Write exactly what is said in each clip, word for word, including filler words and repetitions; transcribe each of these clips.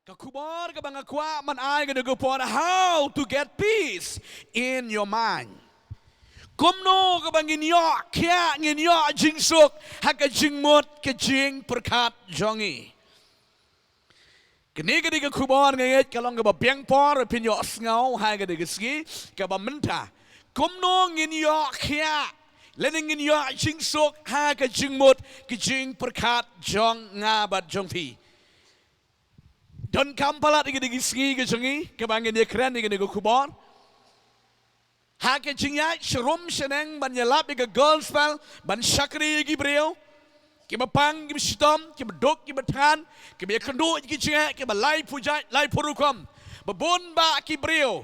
Ka khubor kaba nga kwah ban ai kane ka por, how to get peace in your mind. Kumno kaba ngin ïoh khiah, ngin ïoh jingsuk ha ka jingmut ka jingpyrkhat jong ngi. Kane ka dei ka khubor nga ngeit ka long kaba biang por phin ïohsngew ha kane ka sngi kaba mynta. Kumno ngin ïoh khiah lane ngin ïoh jingsuk ha ka jingmut ka jingpyrkhat jong nga bad jong phi. Donkam palat ïa kane ka sngi ka jong ngi kaba ngin ïakren ïa kane ka khubor. Ha ka jingïaid sharum shaneng ban ïalap ïa ka gospel, ban shakri ïa ki briew kiba pang, kiba shitom, kiba duk, kiba thngan, kiba ïakynduh ïa ki jingeh, kiba laiphew jait, laiphew rukom. Ba bun bah ki briew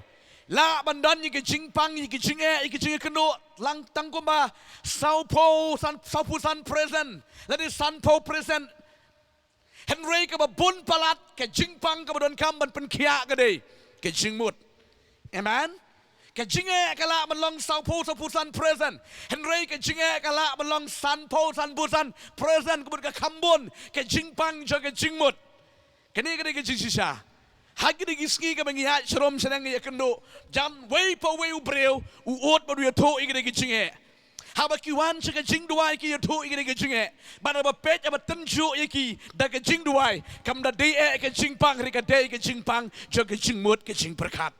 lah ban don ïa ka jingpang, ïa ka jingeh, ïa ka jingïakynduh lang tang kumba sawphew san, sawphew san percent lane sanphew percent. Hynrei kaba bun palat ka jingpang kaba donkam ban pynkhiah ka dei ka jingmut. Amen. Ka jingeh ka lah ban long sawphew, sawphew san percent. Hynrei ka jingeh ka lah ban long sanphew, sanphew san percent, ka mut ka kham bun ka jingpang jong ka jingmut. Kane ka dei ka jingshisha. Ha kine ki sngi kaba ngi ïaid sharum shaneng, ngi ïakynduh, jan uwei pa uwei u briew u ud bad u ïathuh ïa kine ki jingeh. Haba ki wan sha ka jingduwai ki ïathuh ïa kine ki jingeh, bad haba peit, haba tynjuh ïa ki da ka jingduwai, kam da dei eh ka jingpang, hynrei ka dei ka jingpang jong ka jingmut ka jingpyrkhat.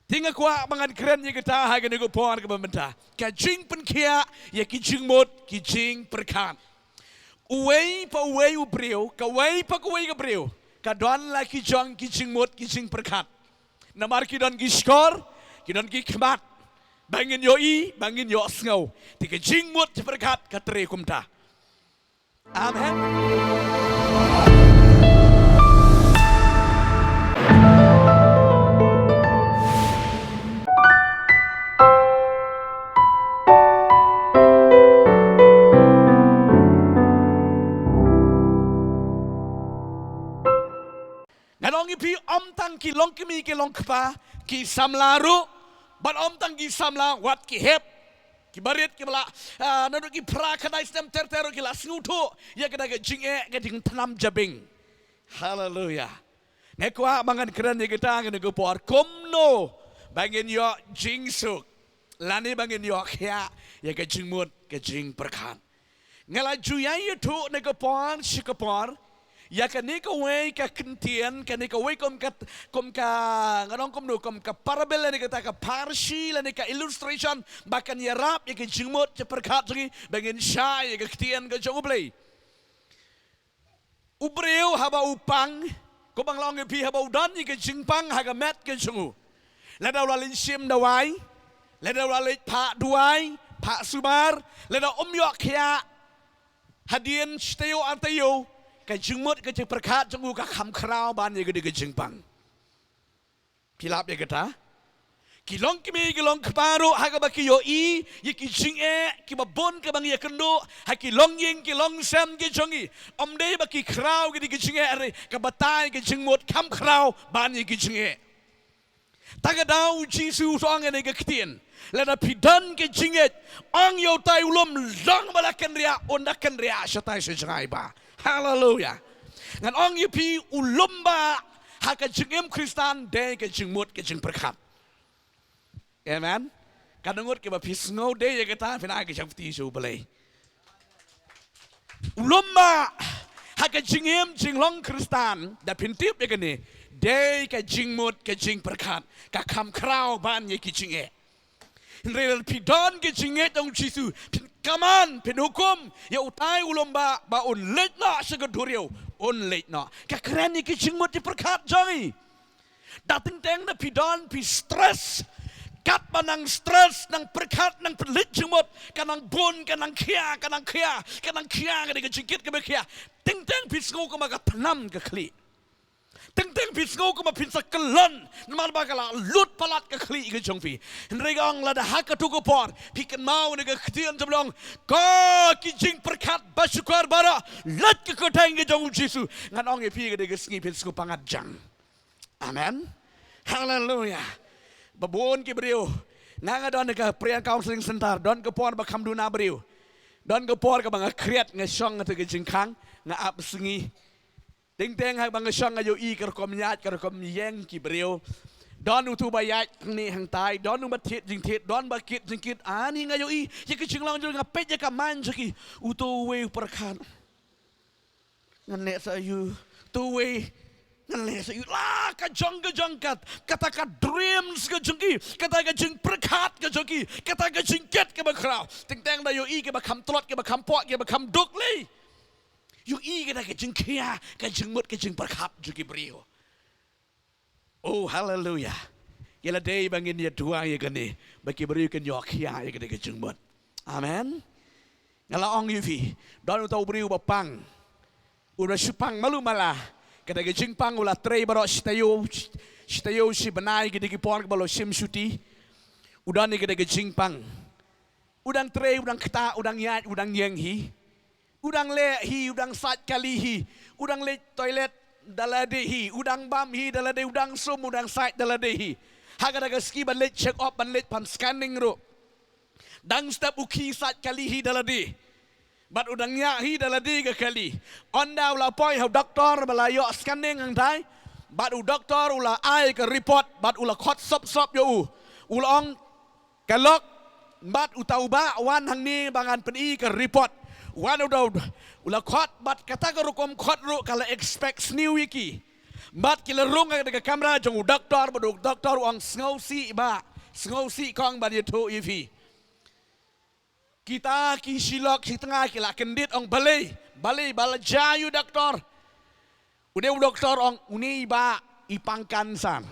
Te nga kwah ba ngan kren ïa kata ha kane ka por kaba mynta, ka jingpynkhiah ïa ki jingmut ki jingpyrkhat. Uwei pa uwei u briew, kawei pa kawei ka briew, ka don la ki jong ki jingmut ki jingpyrkhat. Namar ki don ki shkor, ki don ki khmat ba ngin ïohi, ba ngin ïohsngew. Te ka jingmut jingpyrkhat ka trei kumta. Amen. Ngan ong ïa phi, ym tang ki longkmie ki longkpa, ki samla ruh, bad ym tang ki samla, wat ki hep, ki barit, kiba la, ah, naduh ki phra khyndai snem ter ter ruh ki la sngewthuh ïa kata ka jingeh, ka jingthnam jabieng. Haleluya. Nga kwah ba ngan kren ïa kata ha kane ka por, kumno ba ngin ïoh jingsuk lane ba ngin ïoh khiah ïa ka jingmut ka jingpyrkhat. Nga la ju ïai ïathuh na ka por sha ka por ïa kane kawei ka ktien, kane kawei kum ka, kum ka, ngan ong kumno, kum ka parable, ne kata ka pharshi, lane ka illustration ba kan ïarap ïa ka jingmut jingpyrkhat jong ngi ba ngin shai ïa ka ktien ka jong U Blei. U briew haba u pang, kumba nga la ong ïa phi, haba u don ïa ka jingpang ha ka met ka jong u, lada u la leit shim dawai, lada u la leit phah duwai, phah sumar, lada um ïoh khiah hadien shi taïew ar taïew, ka jingmut ka jingpyrkhat jong u ka kham khraw ban ïa ka dei ka jingpang. Phi lap ïa kata? Ki longkmie ki longkpa ruh, ha kaba ki ïohi ïa ki jingeh kiba bun kaba ngi ïakynduh ha ki longïing ki longsem ki jong ngi, ym dei ba ki khraw ki dei ki jingeh, hynrei ka batai ka jingmut kham khraw ban ïa ki jingeh. Ta ka daw U Jisu u ong ïa kane ka ktien, lada phi don ka jingngeit, ong ïa utai u lum, long ba la kynriah, un da kynriah shatai sha jngai bah. Haleluya. Ngan ong ïa phi, u lum bah ha ka jingim Khristan dei ka jingmut ka jingpyrkhat. Amen. Ka ngut kiba phi sngew dei ïa kata, phin ai ka jingkyrkhu sha U Blei. U lum bah ha ka jingim jinglong Khristan, da phin tip ïa kane, dei ka jingmut ka jingpyrkhat, ka kham khraw ban ïa ki jingeh. Hynrei lada phi don ka jingngeit jong U Jisu, phin kmen, phin hukum ïa utai u lum bah ba un leit noh sha ka duriaw, un leit noh. Ka kren ïa ka jingmut jingpyrkhat jong ngi. Da teng teng da phi don phi stress, katba nang stress, nang pyrkhat, nang pynleit jingmut, ka nang bun, ka nang khia, ka nang khia, ka nang khia, ka dei ka jingkit kaba khia. Teng teng phi sngew kumba ka thnam ka khlieh. Teng teng phi sngew kumba phin sa kyllon, namar ba ka la lut palat ka khlieh ka jong phi. Hynrei nga ong lada ha kato ka por phi kynmaw ïa ka ktien jong U Blei, ka ki jingpyrkhat ba shukor baroh, leit ka kyrteng ka jong U Jisu, ngan ong ïa phi ka dei ka sngi phin sngew pyngngad jang. Amen. Haleluya. Ba bun ki briew, nga nga don ha ka Prayer Counseling Center, don ka por ba kham duna briew. Don ka por kaba nga khriat, nga shong ha ka jingkhang, nga ap sngi. Teng teng haba nga shong nga ïohi ka rukom ïaid, ka rukom ïeng ki briew. Don utu ba ïaid hangne hangtai, don uba thied jingthied, don ba kit jingkit. Ani nga ïohi ïa ka jinglong jong nga, peit ïa ka man jong ki. Utu uwei u pyrkhat, ngan leh sa aiu? Utu uwei, ngan leh sa aiu? La ka jong ka jong kat, kata ka dreams ka jong ki, kata ka jingpyrkhat ka jong ki, kata ka jingkit kaba khraw. Teng teng da ïohi kiba kham tlot, kiba kham pok, kiba kham duk lei. Ïohi kata ka jingkhia ka jingmut, ka jingpyrkhat jong ki briew. Oh, haleluya. Ïa lade ba ngin ïa duwai ïa kane, ba ki briew kin ïoh khia ïa kane ka jingmut. Amen. Nga la ong ïa phi, don uta u briew ba pang. U la shu pang malu mala. Kata ka jingpang u la trei baroh shi taïew, shi taïew shi bnai, ki dei ki por kaba la shim shuti. U don ïa kata ka jingpang. U dang trei, u dang ktah, u dang ïaid, u dang ïeng hi. U dang leh hi, u dang sait kali hi. U dang leit toilet da lade hi. U dang bam hi da lade, u dang sum, u dang sait da lade hi. Ha kata ka sngi ban leit check up, ban leit pan scanning ruh, dang step u khie sait kali hi da lade. Bad u dang ïaid hi da lade ka kali. Ynda u la poi ha u doktor ba la ïoh scanning hangtai, bad u doktor u la ai ka report, bad u la khot sop sop ïa u. U la ong, ka lok, bad uta u bah wan hangne ba ngan pyni ka report. Wan u dau, u la khot, bad kata ka rukom khot ruh ka la expect sniew ïa ki. Bad ki la rung ha ka kamra jong u doktor, bad u doktor u ong, sngewsih bah, sngewsih kong ban ïathuh ïa phi. Kita ki shi lok shi tnga ki la kyndit, ong balei, balei, ba la jia ïa u doktor. U dei u doktor ong, une i bah i pang kansar.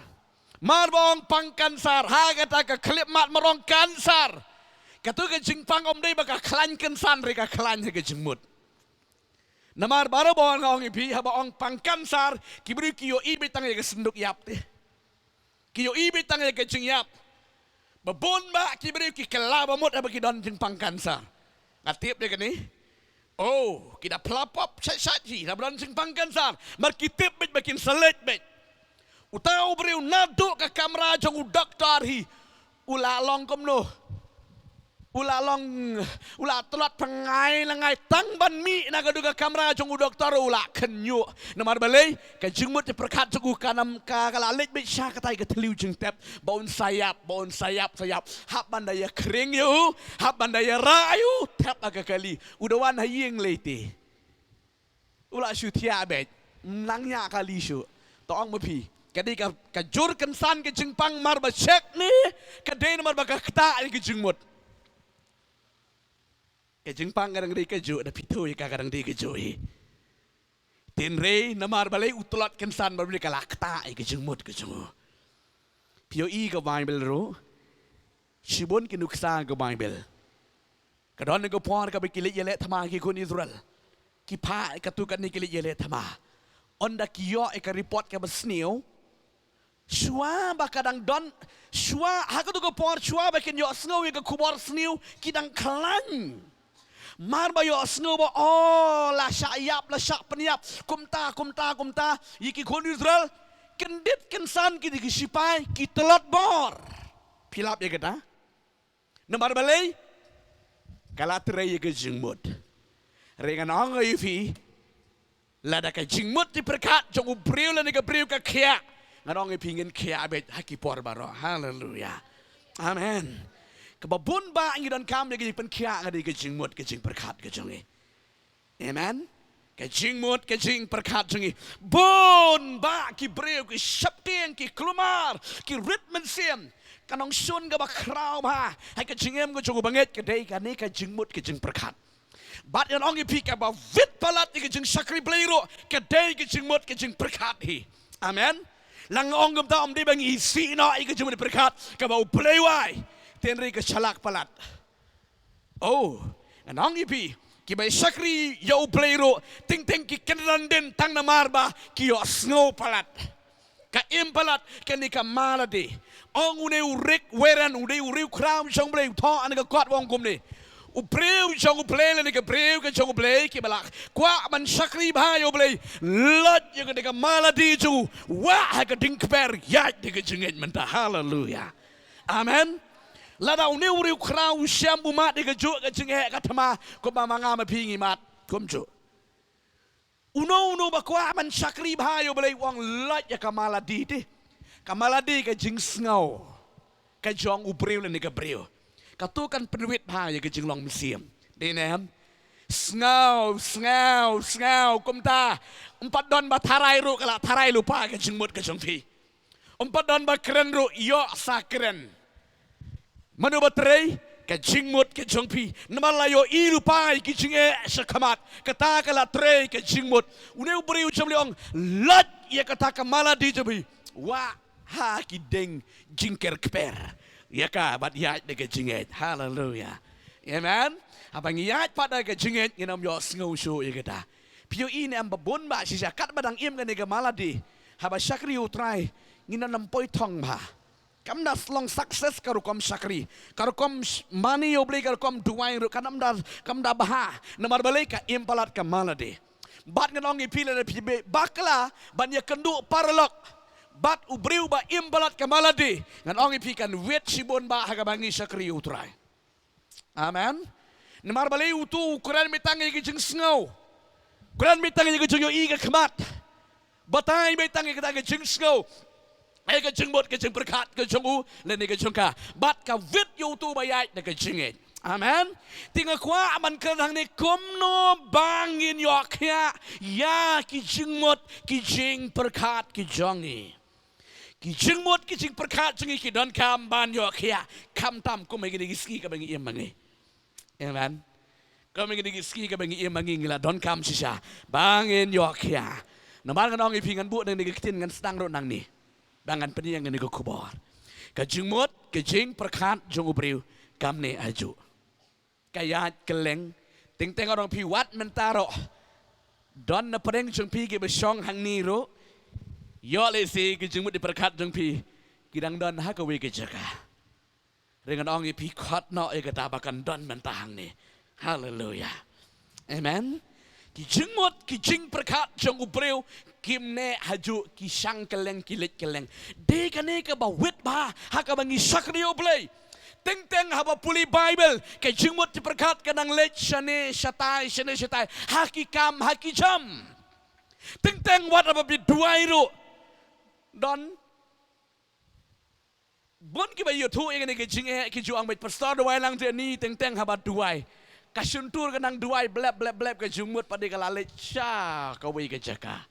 Mar ba ong pang kansar, ha kata ka khyllipmat mar ong kansar, katu ka jingpang ym dei ba ka khlaiñ kynsan, re ka khlaiñ ha ka jingmut. Namar baroh ba ong, nga ong ïa phi, haba ong pang kansar, ki briew ki ïohi beit tang ïa ka synduk ïap te. Ki ïohi beit tang ïa ka jingïap. Ba bun bah ki briew ki kylla ba mut haba ki don jingpang kansar. Nga tip de kane. Oh, ki da pla pop shait shait hi, haba don jingpang kansar. Mar ki tip beit ba kin sa leit beit. Uta u briew naduh ka kamra jong u doktor hi, u la long kumno? U la long, u la tlot pyngai la ngai, tang ban mih na katu ka kamra jong u doktor u la khynñiuh. Namar balei? Ka jingmut jingpyrkhat jong u ka nam ka, ka la leit beit sha katai ka thliew jingtep, ba un sa ïap, ba un sa ïap, sa ïap. Hap ban da ïa khring ïa u, hap ban da ïa rah ïa u, tep ha ka kali. U da wan ha ïing lei te. U la shu thiah beit, nang ïa kali shuh. To ong ma phi, ka dei ka, ka jur kynsan ka jingpang, mar ba check ne, ka dei namar ba ka ktah ïa ka jingmut. Ka jingpang ka dang dei kajuh, da phi thew ïa ka, ka dang dei kajuh hi. Tynrai namar balei? U tlot kynsan, mar balei? Ka la ktah ïa ka jingmut ka jong u. Phi ïohi ka Baibl ruh, shibun ki nuksa ka Baibl. Ka don ka por kaba ki leit ïaleh thma ki khun Israel. Ki phah ïa katu kane ki leit ïaleh thma. Ynda ki ïoh ïa ka report kaba sniew, shuwa ba ka dang don, shuwa, ha katu ka por, shuwa ba kin ïohsngew ïa ka khubor sniew, ki dang khlaiñ. Mar ba ïohsngew ba, oh, la shah ïap, la shah pynïap, kumta, kumta, kumta ïa ki khun Israel, kyndit kynsan ki dei ki shipai, ki tlot bor. Phi lap ïa kata? Namar balei? Ka la trei ïa ka jingmut. Re ngan ong ïa phi, lada ka jingmut jingpyrkhat jong u briew lane ka briew ka khiah, ngan ong ïa phi ngin khiah beit ha ki por baroh. Haleluya. Amen. Kaba bun bah ngi donkam ïa ka jingpynkhiah ka dei ka jingmut ka jingpyrkhat ka jong ngi. Amen. Ka jingmut ka jingpyrkhat jong ngi. Bun bah ki briew ki sheptieng, ki kulmar, ki rit mynsiem. Ka nongshun kaba khraw bha ha ka jingim ka jong u bangeit ka dei kane ka jingmut ka jingpyrkhat. Bad ngan ong ïa phi, kaba wit palat ïa ka jingshakri Blei ruh ka dei ka jingmut ka jingpyrkhat hi. Amen. La nga ong kumta ym dei ba ngi isih noh ïa ka jingmut pyrkhat kaba U Blei u ai. Tynrai ka shalak palat. Oh, ngan ong ïa phi, kiba shakri ïa U Blei ruh, teng teng ki kynran dien tang namar ba ki ïohsngew palat. Ka im palat kane ka malady. Ong une u Rick Warren, u dei u riewkhraw jong U Blei, u thoh ha ka kot, u ong kumne: U briew jong U Blei lane ka briew ka jong U Blei kiba la kwah ban shakri bha ïa U Blei, lait ïa kane ka malady jong u, wah ha ka diengkper, ïaid da ka jingngeit mynta. Haleluya. Amen. Lada une u riewkhraw u shem u mad ïa kajuh ka jingeh ka thma kumba ma nga ma phi ngi mad, kumjuh. Uno uno ba kwah ban shakri bha ïa U Blei u ong lait ïa ka maladi te. Ka maladi ka jingsngew ka jong u briew lane ka briew. Kato kan pynwit bha ïa ka jinglong mynsiem. Dei ne em? Sngew, sngew, sngew kumta. Ym pat don ba tharai ruh ka la tharai lypa ka jingmut ka jong phi. Ym pat don ba kren ruh, ïoh sa kren. Mano ba trei? Ka jingmut ka jong phi. Namar la ïohi lypa ïa ki jingeh shakhmat, kata ka la trei ka jingmut. Une u briew jong U Blei u ong lait ïa kata ka maladi jong phi. Wah ha ki dieng jingker kper ïa ka bad ïaid da ka jingngeit. Haleluya. Amen. Haba ngi ïaid pat da ka jingngeit ngin ym ïohsngew shuh ïa kata. Phi ïohi ne em ba bun ba shisha katba dang im kane ka maladi, haba shakri U Trai ngin ym poi thong bha. Kam da long success ka rukom shakri, ka rukom sh-, mane ïa U Blei, ka rukom duwai ruh kam da, kam da bha. Namar balei? Ka im palat ka maladi. Bad ngan ong ïa phi lada phi bakla ban ïakynduh paralok bad u briew ba im palat ka maladi, ngan ong ïa phi kan wit shibun bha ha kaba ngi shakri U Trai. Amen. Namar balei? Uto u kren beit tang ïa ka jingsngew, kren beit tang ïa ka jingïohi ka khmat, batai beit tang ïa kata ka jingsngew, ïa ka jingmut ka jingpyrkhat ka jong u lane ka jong ka, bad ka wit ïa uto ba ïaid da ka jingngeit. Amen. Te nga kwah ban kren hangne kumno ba ngin ïoh khiah ïa ki jingmut ki jingpyrkhat ki jong ngi. Ki jingmut ki jingpyrkhat jong ngi ki donkam ban ïoh khiah, khamtam kum ha kine ki sngi kaba ngi im ma ngi. Amen. Kum ha kine ki sngi kaba ngi im ma ngi, ngi la donkam shisha ba ngin ïoh khiah. Namar ngan ong ïa phi, ngan buh nangne ka ktien, ngan sdang ruh nangne ba ngan pynïeng ïa kane ka khubor. Ka jingmut ka jingpyrkhat jong u briew kam neh hajuh. Ka ïaid kylleng. Teng teng nga ong ïa phi wat mynta ruh, don na pdeng jong phi kiba shong hangne ruh, ïoh lehse ki jingmut jingpyrkhat jong phi ki dang don ha kawei ka jaka. Hynrei ngan ong ïa phi, khot noh ïa kata ba kan don mynta hangne. Haleluya. Amen. Ki jingmut ki jingpyrkhat jong u briew kim neh hajuh, ki shang kylleng, ki leit kylleng. Dei kane kaba wit bha ha kaba ngi shakri U Blei. Teng teng haba pule Baibl, ka jingmut jingpyrkhat ka nang leit shane shatai, shane shatai, ha ki kam, ha ki jam. Teng teng wat haba phi duwai ruh, don bun kiba ïathuh ïa kane ka jingeh, ki ju ong beit, Pastor, duwai lang te ni, teng teng haba duwai, ka shyntur ka nang duwai blep blep blep, ka jingmut pat dei ka la leit sha kawei ka jaka.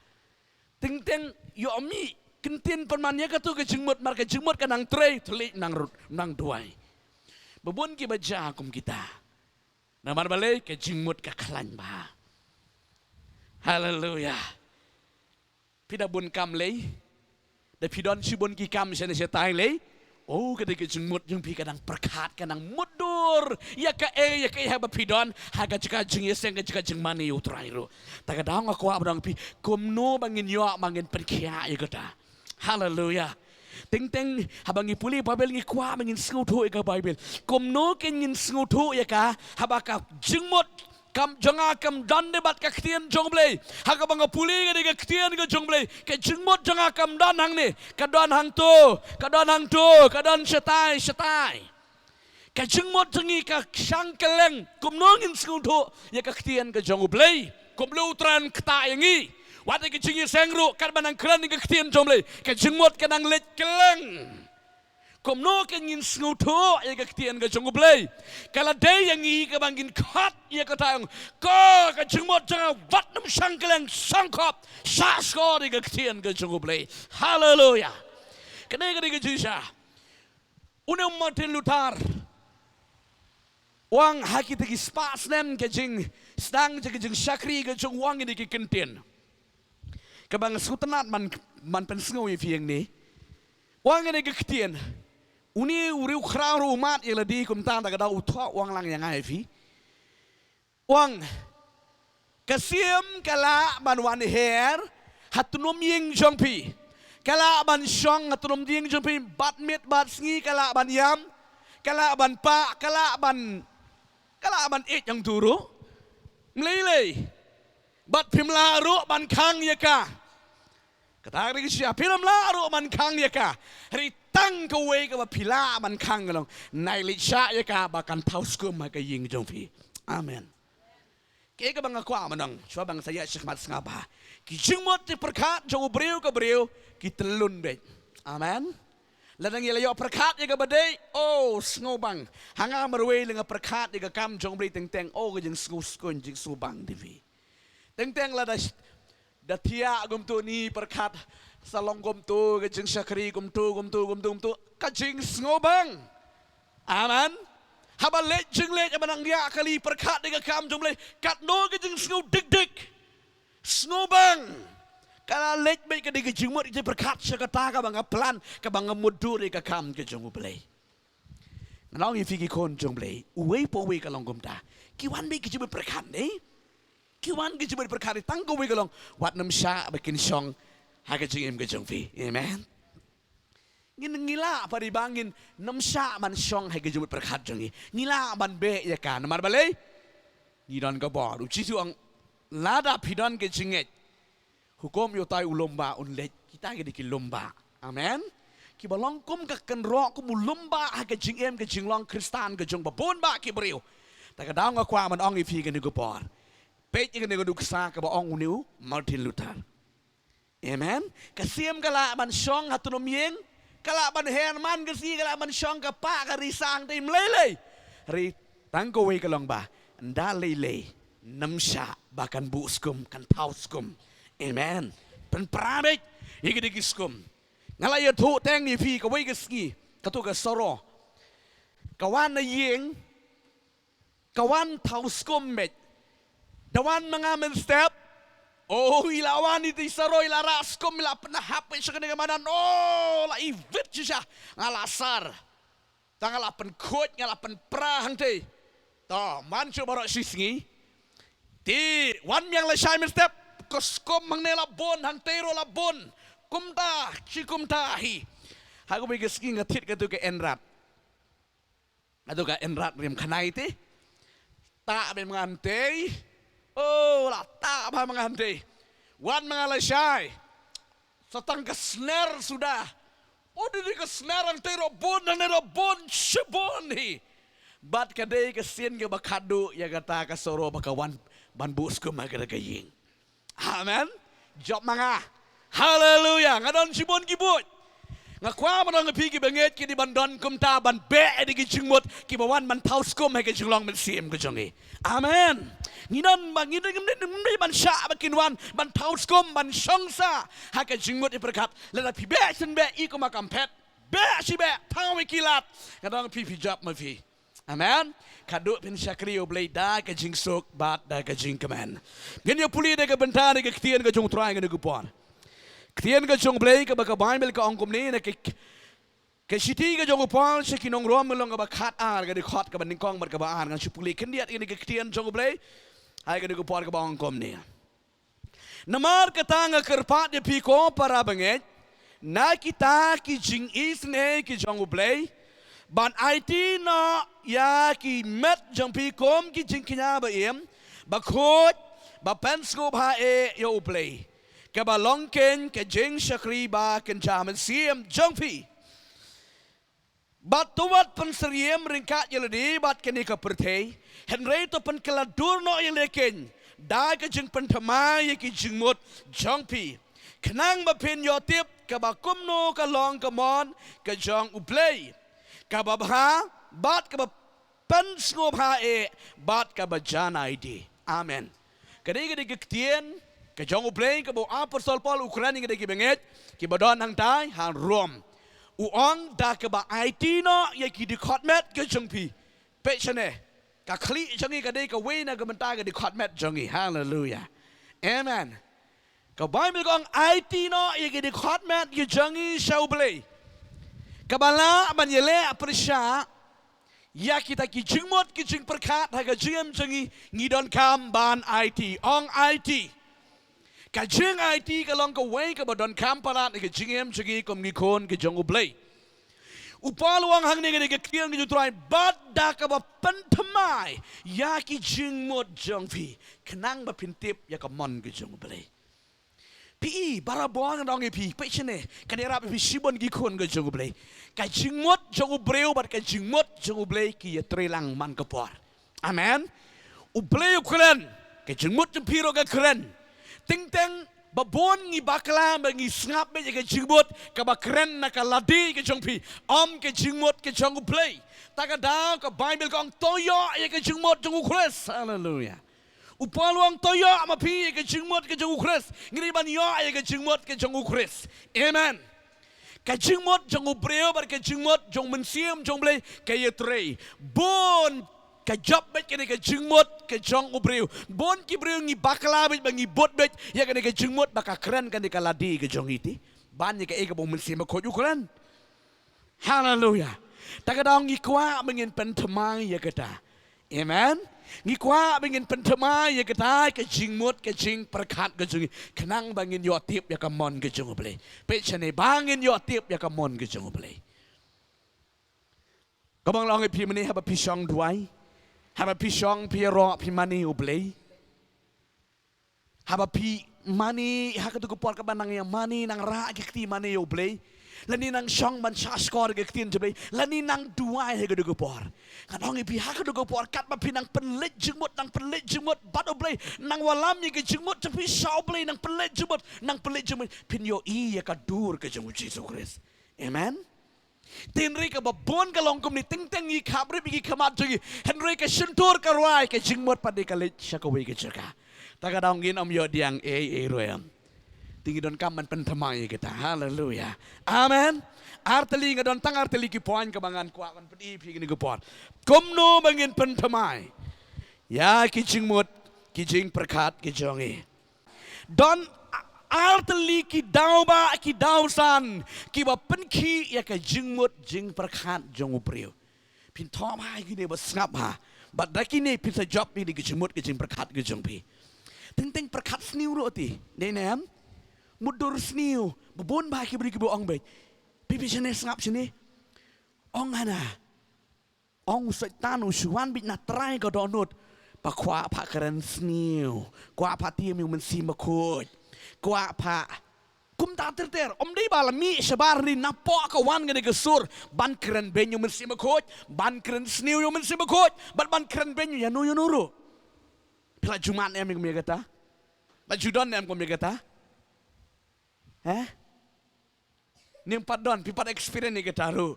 Teng teng ïoh mih kyntien pynman ïa kato ka jingmut, mar ka jingmut ka nang trei, thylliej nang rut, nang duwai. Ba bun kiba jia kum kita. Namar balei? Ka jingmut ka khlaiñ bha. Haleluya. Phi da bun kam lei, da phi don shibun ki kam shane shatai lei. Oh, ka dei ka jingmut jong phi ka dang pyrkhat, ka dang mutdur ïa kaei ïa kaei haba phi don ha ka jaka jingïaseng, ka jaka jingmane ïa U Trai ruh. Ta ka daw nga kwah ban ong ïa phi, kumno ba ngin ïoh, ba ngin pynkhiah ïa kata. Haleluya. Teng teng haba ngi pule Baibl ngi kwah ba ngin sngewthuh ïa ka Baibl. Kumno kein ngin sngewthuh ïa ka haba ka jingmut kam jong nga kam don de bad ka ktien jong U Blei? Ha kaba nga pule ka dei ka ktien ka jong U Blei, ka jingmut jong nga kam don hangne, ka don hangto, ka don hangto, ka don shatai shatai. Ka jingmut jong ngi ka shang kylleng. Kumno ngin sngewthuh ïa ka ktien ka jong U Blei? Kumno U Trai un ktah ïa ngi? Wat ïa ka jingïaseng ruh, katba nang kren ïa ka ktien jong U Blei, ka jingmut ka nang leit kylleng. Kumno kein ngin sngewthuh ïa ka ktien ka jong U Blei? Ka la dei ïa ngi kaba ngin khot ïa kata, ong, ko ka jingmut jong nga wat nym shang kylleng, sngewkhop, sngewskor ïa ka ktien ka jong U Blei. Haleluya. Kane ka dei ka jingshisha. Une u Martin Luther u ong ha kita ki spah snem ka jingsdang jong ka jingshakri ka jong u, u ong ïa kine ki kyntien kaba nga sngewtynnat ban, ban pynsngew ïa phi hangne. U ong ïa kine ki ktien. Une u riewkhraw ruh u mad ïa lade kumta, ta ka daw u thoh u ong lang ïa nga ïa phi. U ong, ka siem ka lah ban wan her ha tnum ïing jong phi. Ka lah ban shong ha tnum ïing jong phi, bad miet bad sngi ka lah ban ïam, ka lah ban pah, ka lah ban, ka lah ban ïeit hangto ruh. Ym lei lei. Bad phim lah ruh ban khang ïa ka. Kata ka dei ka shisha, phim lah ruh ban khang ïa ka. Hynrei tang kawei kaba phi lah ban khang ka long, nai leit shah ïa ka ba kan thaw skum ha ka ïing jong phi. Amen. Kaei kaba nga kwah ban ong, shuwa ban sa ïaid shakhmat, sngap bha. Ki jingmut jingpyrkhat jong u briew ka briew ki tyllun beit. Amen. Lada ngi la ïoh pyrkhat ïa kaba dei, oh, sngewbang. Ha nga marwei lada nga pyrkhat ïa ka kam jong u Blei teng teng, oh, ka jingsngewskhem, jingsngewbang te phi. Teng teng lada sh-, da thiah kumto, ngi pyrkhat sa long kumto, ka jingshakri kumto, kumto, kumto, kumto, ka jingsngewbang. Amen. Haba leit jingleit, haba nang ïa kali pyrkhat ïa ka kam jong u Blei, katno ka jingsngew dik dik, sngewbang. Ka la leit beit ka dei ka jingmut jingpyrkhat sha kata kaba nga plan, kaba nga mutdur ïa ka kam ka jong u Blei. Nga ong ïa phi ki khun jong u Blei, uwei pa uwei ka long kumta. Ki wan beit ki jingmut pyrkhat ne? Ki wan ki jingmut pyrkhat ne? Tang kawei ka long, wat nym shah ba kin shong ha ka jingim ka jong phi. Amen. Ngin, ngi lah pat ba ngin nym shah ban shong ha ka jingmut pyrkhat jong ngi. Ngi lah ban beh ïa ka. Namar balei? Ngi don ka bor. U Jisu u ong, lada phi don ka jingngeit, hukum ïa utai u lum bah un leit. Kita ki dei ki lum bah. Amen. Kiba long kum ka kynroh, kum u lum bah ha ka jingim, ka jinglong Khristan ka jong babun bah ki briew. Te ka daw nga kwah ban ong ïa phi kane ka por, peit ïa kane ka nuksa kaba ong une u Martin Luther. Amen. Ka siem ka lah ban shong ha tnum ïing, ka lah ban her man ka sngi, ka lah ban shong ka pah ka risa hangtei, ym lei lei. Hynrei tang kawei ka long ba, ynda lei lei, nym shah ba kan buh skum, kan thaw skum. Amen. Pynpra beit ïa ki dei ki skum. Nga la ïathuh teng ïa phi kawei ka sngi, kato ka Saro ka wan na ïing, ka wan thaw skum beit. Da wan ma nga mynstep, oh, i la wan ïa i Saro, i la rah skum, i la pynhap beit sha kane ka madan, oh, la i wit shisha. Nga la sar. Te nga la pynkhuid, nga la pynpra hangtei. To, man shuh baroh shi sngi, te wan biang lashai mynstep, ka skum hangne la bun, hangtei ruh la bun. Kumta shi kumta hi. Ha kawei ka sngi nga thied kato ka Einrad. Kato ka Einrad rim khnai te. Tah beit ma nga hangtei. Oh, la tah bha ma nga hangtei. Wan ma nga lashai, sa tang ka sner suda. Oh, dei dei ka sner, hangtei ruh bun, hangne ruh bun, shibun hi. Bad ka dei ka sien kaba khadduh ïa kata ka Saro ba ka wan ban buh skum ha kata ka ïing. Amen. Jop ma nga. Haleluya. Nga don shibun ki buit. Nga kwah ban ong ïa phi kiba ngeit, ki dei ban don kumta, ban beh ïa ki jingmut kiba wan ban thaw skum ha ka jinglong mynsiem ka jong ngi. Amen. Ngi don ba, ngi don, ngim dei, ngim dei ban shah ba kin wan ban thaw skum, ban shong sah ha ka jingmut jingpyrkhat. Lada phi beh shen beh, i kum ha ka phet, beh shi beh, thaw ïa ki lad. Nga ong ïa phi, phi jop ma phi. Amen. Khadduh phin shakri ïa u Blei da ka jingsuk bad da ka jingkmen. Ngin ïa pule da ka bynta da ka ktien ka jong u Trai kane ka por. Ktien ka jong u Blei kaba ka Baibl ka ong kumne, na ka, ka shithi ka jong u Paul sha ki nong Rom, lynnong kaba khatar, ka dkhot kaba nyngkong bad kaba ar. Ngan shu pule khyndiat ïa kane ka ktien jong u Blei ha kane ka por, kaba ong kumne. Namar kata nga kyrpad ïa phi, ko para bangeit, na kita ki jingisynei ki jong u Blei, ban aiti noh ïa ki met jong phi kum ki jingkñia ba im, ba khuid, ba pynsngewbha eh ïa u Blei, kaba long keiñ ka jingshakri ba kynja mynsiem jong phi. Bad to wat pynsyriem ryngkat ïa lade bad kane ka pyrthei, hynrei to pynkylla dur noh ïa lade keiñ da ka jingpynthymmai ïa ki jingmut jong phi, khnang ba phin ïoh tip kaba kumno ka long ka mon ka jong u Blei, kaba bha bad kaba pynsngewbha eh bad kaba jan aiti. Amen. Ka dei, ka dei ka ktien ka jong u Blei kaba u Apostol Paul u kren ïa ka dei ki bangeit kiba don hangtai ha Rom. U ong da kaba aiti noh ïa ki dkhot met ki jong phi. Peit shane, ka khlieh jong ngi ka dei kawei na ka bynta ka dkhot met jong ngi. Haleluya. Amen. Ka Baibl ka ong aiti noh ïa ki dkhot met ki jong ngi sha u Blei, kaba lah ban ïaleh pyrshah ïa kita ki jingmut ki jingpyrkhat ha ka jingim jong ngi, ngi donkam ban aiti. Ong aiti. Ka jingaiti ka long kawei kaba donkam palat ha ka jingim jong ngi kum ki khun ki jong u Blei. U Paul u ong hangne ha ka ktien ka jong u Trai, bad da kaba pynthymmai ïa ki jingmut jong phi, khnang ba phin tip ïa ka mon ka jong u Blei. Phi i, barabor ngan ong ïa phi, peit shane, kan ïarap ïa phi shibun ki khun ki jong u Blei. Ka jingmut jong u briew bad ka jingmut jong u Blei ki ïatreilang man ka por. Amen. U Blei u kren, Ka jingmut jong phi ruh ka kren. Teng teng ba bun ngi bakla ba ngi sngap beit ïa ka jingmut kaba kren na ka lade ka jong phi, ym ka jingmut ka jong U Blei. Ta ka daw ka Baibl ka ong to ïoh ïa ka jingmut jong U Khrist. Haleluia. U Paul u ong to ïoh ma phi ïa ka jingmut ka jong U Khrist. Ngi dei ban ïoh ïa ka jingmut ka jong U Khrist. Amen. Ka jingmut jong u briew bad ka jingmut jong u Mynsiem jong U Blei ka ïatrei. Bun ka jop beit kane ka jingmut ka jong u briew. Bun ki briew ngi bakla beit ba ngi bud beit ïa kane ka jingmut ba ka kren kane ka lade ka jong ngi te. Ban ïa kaei kaba u Mynsiem Bakhuid u kren. Haleluia. Ta ka daw ngi kwah ba ngin pynthymmai ïa kata. Amen. Ngi kwah ba ngin pynthymmai ïa kata ka jingmut ka jingpyrkhat ka jong ngi khnang ba ngin ïoh tip ïa ka mon ka jong U Blei. Peit shane ba ngin ïoh tip ïa ka mon ka jong U Blei. Kaba nga la ong ïa phi mynne, haba phi shong duwai, haba phi shong phi ïaroh phi mane U Blei, haba phi mane ha kato ka por kaba nang ïa mane, nang rah ki kti mane ïa U Blei, lane nang shong ban shahshkor ki ktien jong U Blei, lane nang duwai ha kato ka por. Ngan ong ïa phi ha kato ka por katba phi nang pynleit jingmut, nang pynleit jingmut bad U Blei, nang wallam ïa ka jingmut jong phi sha U Blei, nang pynleit jingmut, nang pynleit jingmut, phin ïohi ïa ka dur ka jong U Jisu Khrist. Amen. Te hynrei kaba bun ka long kumne, teng teng ngi khapbrip ïa ki khmat jong ngi, hynrei ka shyntur ka rwai, ka jingmut pat de ka leit sha kawei ka jaka. Ta ka daw ngin ym ïoh pdiang ei ei ruh em. Te ngi donkam ban pynthymmai ïa kita. Haleluia. Amen. Artylli, nga don tang artylli ki point kaba ngan kwah ban pyni ïa phi kine ki por. Kumno ba ngin pynthymmai ïa ki jingmut ki jingpyrkhat ki jong ngi. Don artylli ki daw ba ki daw san kiba pynkhih ïa ka jingmut jingpyrkhat jong u briew. Phin thoh bha ïa kine, ba sngap bha. Bad da kine phin sa jop ïa kine ki jingmut ki jingpyrkhat ki jong phi. Teng teng pyrkhat sniew ruh te. Dei ne em? Mutdur sniew. Ba bun bha ki briew kiba ong beit. Phi phi shane, sngap shane. Ong hana. Ong u Soitan u shu wan beit na trai ka dohnud. Ba kwah pha kren sniew, kwah pha tieng ïa u Mynsiem Bakhuid, kwah pha kumta ter ter. Ym dei ba la mih shabar, hynrei napoh ka wan kane ka sur ban kren beiñ ïa u Mynsiem Bakhuid, ban kren sniew ïa u Mynsiem Bakhuid, bad ban kren beiñ ïano ïano ruh. Phi la ju mad ne em kum ïa kata? La ju don ne em kum ïa kata? He? Nym pat don, phi pat experience ïa kata ruh.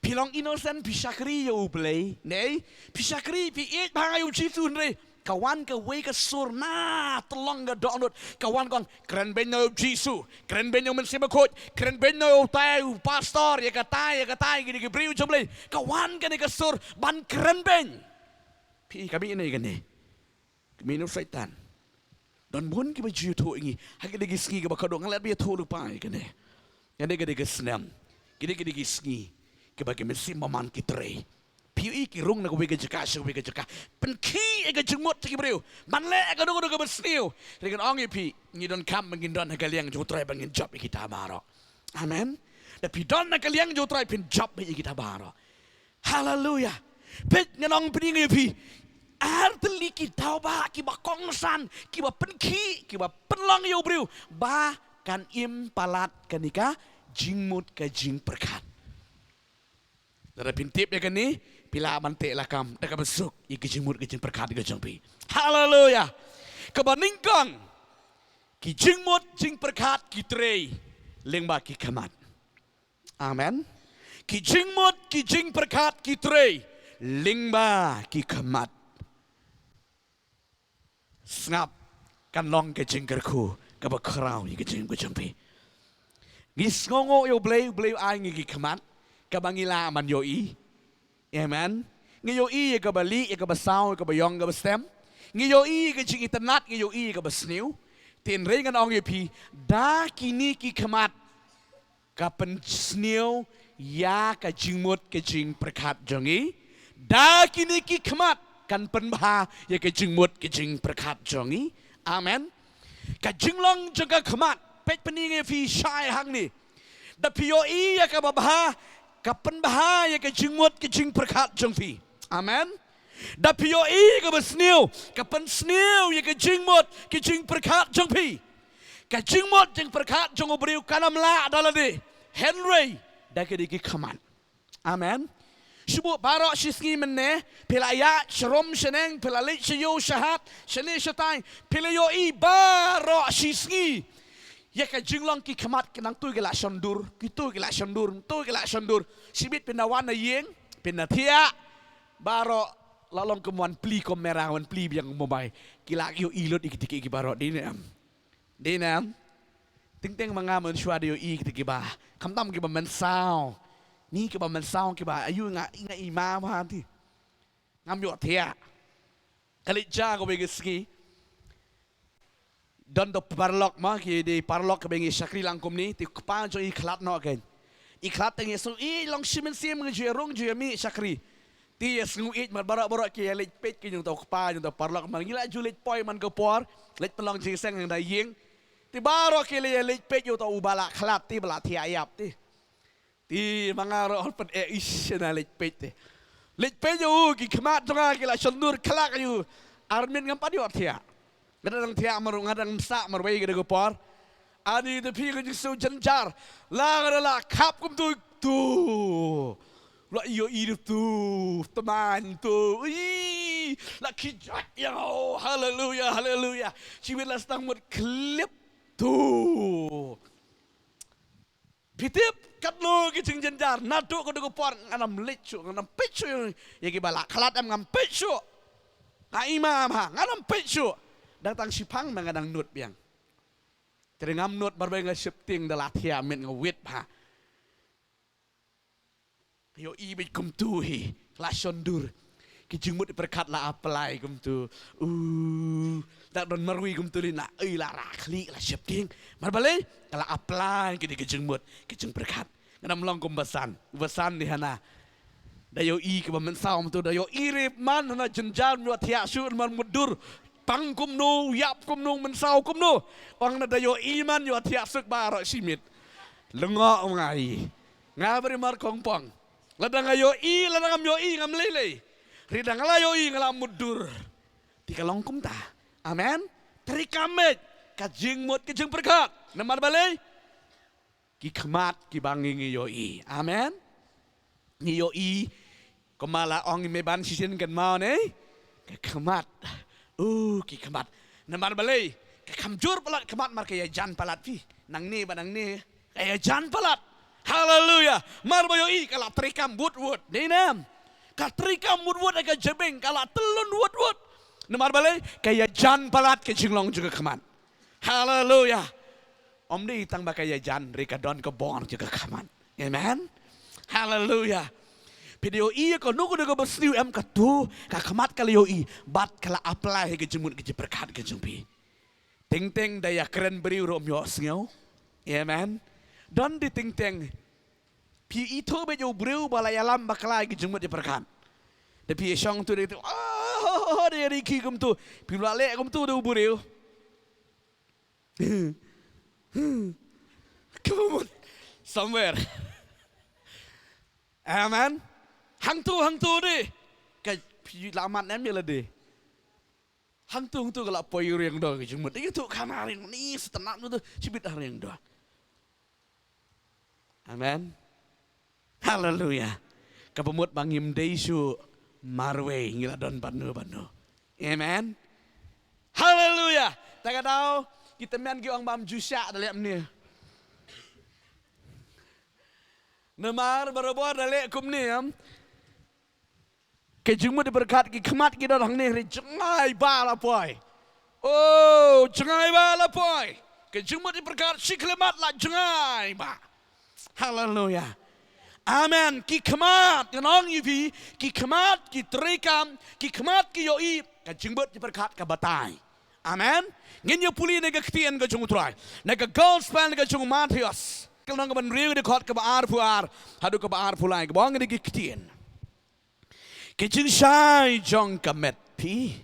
Phi long innocent, phi shakri ïa U Blei, ne? Phi shakri, phi ïeit bha ïa U Jisu, hynrei ka wan kawei ka sur na tyllong ka dohnud, ka wan ka ong, kren beiñ ïa U Jisu, kren beiñ ïa u Mynsiem Bakhuid, kren beiñ ïa utai u pastor, ïa katai, ïa katai, kine ki briew jong U Blei. Ka wan kane ka sur ban kren beiñ. Phi, ka mih ne kane? Ka mih na u Soitan. Don bun kiba ju ïathuh ïa ngi ha kine ki sngi kiba khatduh, nga la ïathuh lypa ïa kane. Kane ka dei ka snem, kine ki dei ki sngi kiba ki mynsiem bymman ki trei. Phi ïohi ki rung na kawei ka jaka sha kawei ka jaka, pynkhih ïa ka jingmut jong ki briew ban leh kano kano kaba sniew. Hynrei ngan ong ïa phi, ngi donkam ba ngin don ha ka liang jong U Trai ba ngin jop ïa kita baroh. Amen. Da phi don ha ka liang jong U Trai phin jop ïa kita baroh. Haleluia. Peit, ngan ong pyni ïa phi artylli ki daw ba kiba kongsan, kiba pynkhih, kiba pynlong ïa u briew ba kan im palat kane ka jingmut ka jingpyrkhat. Lada phin tip ïa kane, phi lah ban teh lakam da kaba suk ïa ki jingmut ki jingpyrkhat ka jong phi. Haleluia. Kaba nyngkong, ki jingmut jingpyrkhat ki trei lyngba ki khmat. Amen. Ki jingmut ki jingpyrkhat ki trei lyngba ki khmat. Sngap, kan long ka jingkyrkhu kaba khraw ïa ka jingim ka jong phi. Ngi sngewnguh ïa U Blei, U Blei u ai ngi ki khmat kaba ngi lah ban ïohi. Amen. Ngi ïohi ïa kaba lieh, ïa kaba saw, ïa kaba ïong, kaba stem. Ngi ïohi ïa ka jingitynnad, ngi ïohi ïa kaba sniew. Te hynrei ngan ong ïa phi, da kine ki khmat ka pynsniew ïa ka jingmut ka jingpyrkhat jong ngi. Da kine ki khmat kan pynbha ïa ka jingmut ka jingpyrkhat jong ngi. Amen. Ka jinglong jong ka khmat, peit pyni ïa phi shai hangne. Da phi ïohi ïa kaba bha, ka pynbha ïa ka jingmut ka jingpyrkhat jong phi. Amen. Da phi ïohi ïa kaba sniew, ka pynsniew ïa ka jingmut ka jingpyrkhat jong phi. Ka jingmut jingpyrkhat jong u briew kan ym lah da lade, hynrei da kine ki khmat. Amen. Shu buh baroh shi sngi mynne, phi la ïaid sharum shaneng, phi la leit sha ïew sha hat, shane shatai, phi la ïohi baroh shi sngi ïa ka jinglong ki khmat, ki nangtu ki la shon dur, kitu ki la shon dur, nangtu ki la shon dur. Shibit phin da wan na ïing, phin da thiah, baroh la long kum wan plie kum mera, wan plie biang kum u bai. Ki la ïohi lut ïa kita ki, ki baroh, dei ne em? Dei ne em? Teng teng ma nga mynshuwa da ïohi kita kiba, khamtam kiba mynsaw. Ni kiba mynsaw kiba, aïu nga, nga i ma bha ti. Ngam ïohthiah. Ka leit ja kawei ka sngi. Don to paralok ma, ki dei paralok kiba ngi shakri lang kumne, te u kpa jong i khlad noh kein. I khlad te ngi sngew i long shi mynsiem, ngi ju ïa rung ju ïa mih shakri. Te ïa sngew ïeit mar baroh baroh ki ïa leit peit ki jong to u kpa jong to u paralok, mar ngi la ju leit poi man ka por, leit pynlong jingïaseng hangta ïing. Te baroh ki la ïa leit peit ïa uto uba la khlad te ba la thiah ïap te. Te ma nga ruh hor pat eh ish na leit peit te. Leit peit ïa u, ki khmat jong nga ki la shon dur khlad ïa u. Ar minit ngam pat ïohthiah. Nga dang thiah mar, nga dang sah marwei ka dei ka por. Ani te phi ka jingsngew jynjar. La nga da la khap kumtu tu. La ïohi tu. Tymmen tu. Ih, la khie jait ïa nga. Oh, haleluya, haleluya. Shibit la sdang mut khlip tu. Phi tip katno ki jingjynjar, naduh ka dei ka por ngan ym leit shuh, ngan ym peit shuh ïa kiba la khlad, em, ngam peit shuh. Nga i ma bha, ngan ym peit shuh. Dang tang shiphang ma nga dang nud biang. Te ngam nud, mar ba nga sheptieng da la thiah miet nga wit bha. Ïohi beit kumtu hi, la shon dur. Ki jingmut pyrkhat la apply kumtu. U, da don marwei kumtu lei na, ei la rah khlieh la sheptieng. Mar balei, ka la apply kine ki jingmut, ki jingpyrkhat. Ngan ym long kum u basan, u basan dei hana. Da ïohi kiba mynsaw kumtu, da ïohi re man hana jynjar, ym ïohthiah shuh man mutdur. Pang kumno, ïap kumno, mynsaw kumno. Ong na da ïohi man ïohthiah suk baroh shi miet. Lyngngoh ma nga hi. Nga bri mar kongpong. Lada nga ïohi, lada ngam ïohi, ngam lei lei. Hynrei da nga la ïohi nga la mutdur. Te ka long kumta. Amen. Treikam beit ka jingmut ka jingpyrkhat. Namar balei? Ki khmat kiba ngi ngi ïohi. Amen. Ngi ïohi. Kumba la ong i Meban shisien kynmaw ne. Ki khmat. Uh, ki khmat. Namar balei? Ka kham jur palat khmat mar ka ïajan palat phi. Nangne bad nangne. Ka ïajan palat. Haleluya. Mar ba ïohi ka la treikam wut wut. Dei ne em? Ka treikam wut wut ha ka jabieng, ka la tyllun wut wut. Namar balei? Ka ïajan palat ka jinglong jong ka khmat. Haleluya. Ym dei tang ba ka ïajan, hynrei ka don ka bor jong ka khmat. Amen. Haleluya. Phi da ïohi ïa kano kano kaba sniew em, kato ka khmat ka la ïohi bad ka la apply ha ka jingmut ka jingpyrkhat ka jong phi. Teng teng da ïakren briew ruh ym ïohsngew. Amen. Don de teng teng phi ithuh beit ïa u briew ba la ïalam bakla ïa ki jingmut jingpyrkhat. Da phi ïashong tu da tu, oh, da ïa rikhi kumtu. Phi la leh kumtu da u briew. Come on. Somewhere. Amen. Hangtu, hangtu de. Ka phi la mat ne em ïa lade. Hangtu, hangtu ka la poi riang doh ka jingmut. Ïa tu khana riang ni, satan tu shibit riang doh. Amen. Haleluya. Kaba mut ba ngim dei shuh marwei, ngi la don bad no bad no. Amen. Haleluya. Ta ka daw, kita men ki ong bam ju shah da leh kumne. Namar barabor da leh kumne, em. Ka jingmut jingpyrkhat ki khmat ki don hangne, hynrei jngai ba la poi. Oh, jngai ba la poi. Ka jingmut jingpyrkhat shi khyllipmat la jngai ba. Haleluya. Amen. Ki khmat, ngan ong ïa phi, ki khmat, ki treikam, ki khmat ki ïohi, ka jingmut jingpyrkhat ka batai. Amen. Ngin ïa pule na ka ktien ka jong U Trai. Na ka gospel ka jong u Mathaios. Ka lynnong kaba hynriew, dkhot kaba arphew ar haduh kaba arphew lai, kaba ong kine ki ktien. Ka jingshai jong ka met phi.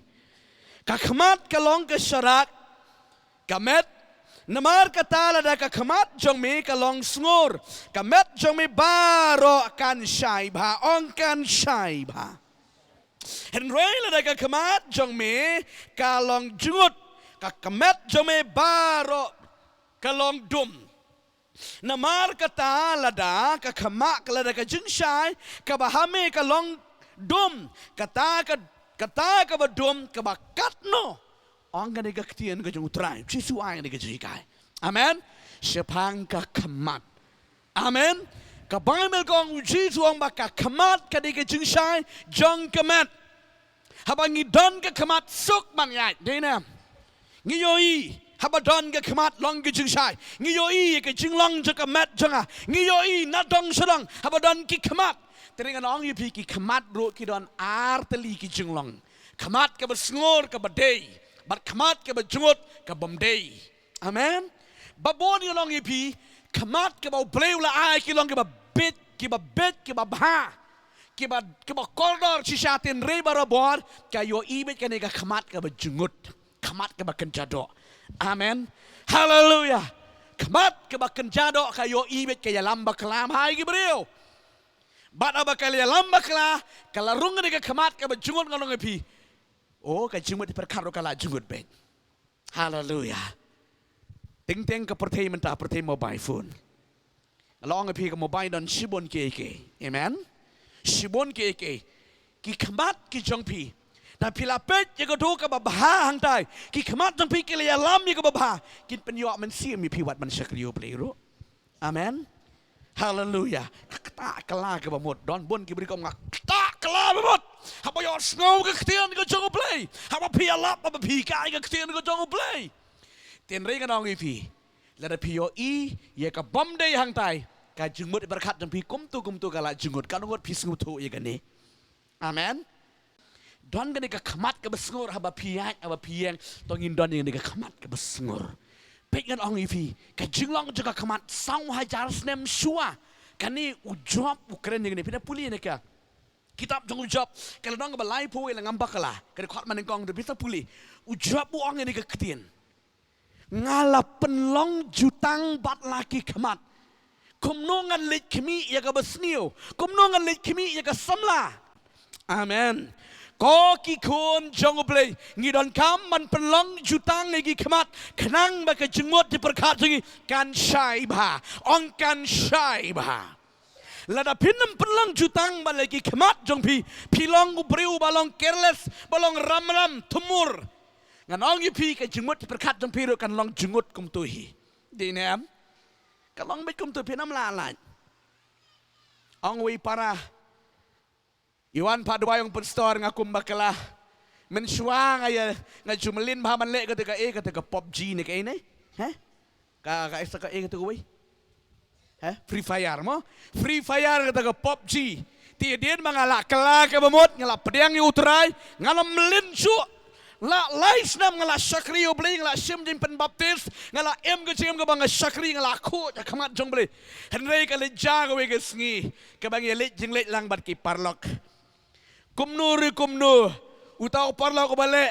Ka khmat ka long ka sharak ka met. Namar kata lada ka khmat jong me ka long sngur, ka met jong me baroh kan shai bha, ong kan shai bha. Hynrei lada ka khmat jong me ka long jngut, ka, ka met jong me baroh ka long dum. Namar kata lada ka khmat, lada ka jingshai kaba ha me ka long dum, kata ka, kata kaba dum kaba katno, ong kane ka ktien ka jong U Trai Jisu, ai kane ka jinghikai. Amen. Shaphang ka khmat. Amen. Ka Baibl ka ong, U Jisu u ong ba ka khmat ka dei ka jingshai jong ka met. Haba ngi don ka khmat, suk ban ïaid, dei ne? Ngi ïohi haba don ka khmat long ka jingshai. Ngi ïohi ka jinglong jong ka met jong nga. Ngi ïohi na dong sha dong haba don ki khmat. Te ngan ong ïa phi, ki khmat ruh ki don ar tylli ki jinglong. Khmat kaba sngur kaba dei, bad khmat kaba jngut kabym dei. Amen. Ba bun ngan ong ïa phi, khmat kaba U Blei u la ai ki long kiba beit, kiba beit, kiba bha, kiba, kiba kordor shisha, hynrei barabor ka ïohi beit kane ka khmat kaba jngut, khmat kaba kynja doh. Amen. Haleluya. Khmat kaba kynja doh ka ïohi beit ka ïalam bakla ha ki briew. Bad haba ka ïalam bakla, ka la rung kane ka khmat kaba jngut, ngan ong ïa phi, oh, ka jingmut pyrkhat ruh ka la jngut beit. Haleluya. Teng teng ka pyrthei mynta, pyrthei mobile phone. Nga la ong ïa phi, ka mobile don shibun kiei kiei. Amen. Shibun kiei kiei. Ki khmat ki jong phi, lada phi la peit ïa kato kaba bha hangtai, ki khmat jong phi ki la ïalam ïa kaba bha, kin pynïoh mynsiem ïa phi wat ban shakri U Blei ruh. Amen. Haleluya. Ka ktah kylla kaba mut. Don bun ki briew kum nga, ktah kylla ba mut haba ïohsngew ka ktien ka jong U Blei, haba phi ïalap, haba phi hikai ka ktien ka jong U Blei. Te hynrei ngan ong ïa phi, lada phi ïohi ïa kabym dei hangtai, ka jingmut pyrkhat jong phi kumto kumto ka la jngut. Katno ngut phi sngewthuh ïa kane? Amen. Don kane ka khmat kaba sngur, haba phi ïaid, haba phi ïeng, to ngin don ïa kane ka khmat kaba sngur. Peit, ngan ong ïa phi, ka jinglong jong ka khmat saw hajar snem shuwa, kane u Job u kren ïa kane. Phin ïa pule na ka kitab jong u Job, ka lynnong kaba laiphew wei, la ngam bakla, ka dkhot ba nyngkong, to phin sa pule. U Job u ong ïa kane ka ktien: Nga la pynlong jutang bad la ki khmat. Kumno ngan leit khmih ïa kaba sniew? Kumno ngan leit khmih ïa ka samla? Amen. Ko ki khun jong U Blei, ngi donkam ban pynlong jutang ïa ki khmat, khnang ba ka jingmut jingpyrkhat jong ngi kan shai bha. Ong kan shai bha. Lada phin ym pynlong jutang bad la ki khmat jong phi, phi long u briew ba long careless, ba long ram ram, thmur. Ngan ong ïa phi, ka jingmut jingpyrkhat jong phi ruh kan long jngut kumto hi. Dei ne em? Ka long beit kumto, phin ym lah lait. Ong uwei para, i wan pat duwai, ong pastor, nga kum bakla. Mynshuwa nga ïa, nga ju mlien bha ban leh kata ka, eh, kata ka PUBG ne kaei ne? He? Ka, ka, ka, kaei kata kawei? He? Free Fire mo? Free Fire kata ka PUBG. Te hadien ba nga la kylla kaba mut, nga la pdiang ïa U Trai, nga la mlien shuh. La lai snem nga la shakri U Blei, nga la shim jingpynbaptis, nga la im ka jingim kaba nga shakri, nga la khuid ha khmat jong U Blei. Hynrei ka leit jia kawei ka sngi kaba nga ïaleit jingleit lang bad ki paralok. Kumno re kumno, uta u paralok uba leh